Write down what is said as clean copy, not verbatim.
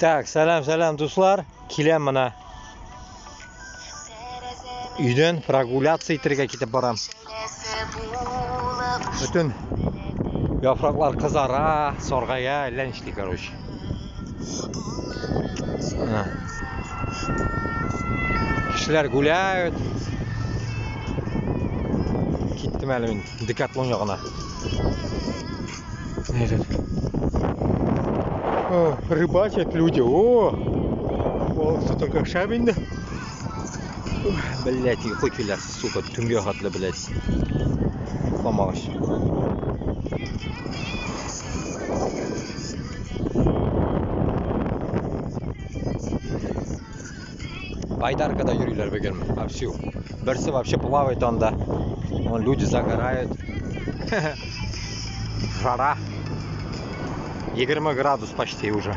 Так, сәлам, сәлам, дуслар. Киләм менә. Өйдән прогуляться итәргә китеп барам. Бөтен яфраклар кызара, саргая, әллә нишли, короче. Менә. Кешеләр гуляют. Киттем әле мин Декатлон ягына. Этот. О, рыбачат люди. О! Балык тотарга шәп инде. Блять, йокы килә, сука, төнгә хәтле, блять. Йокламагач. Байдаркада йөриләр бүген вовсю. Берсе вообще плавает анда. Вон люди загорают. Жара. 20 градус почти уже.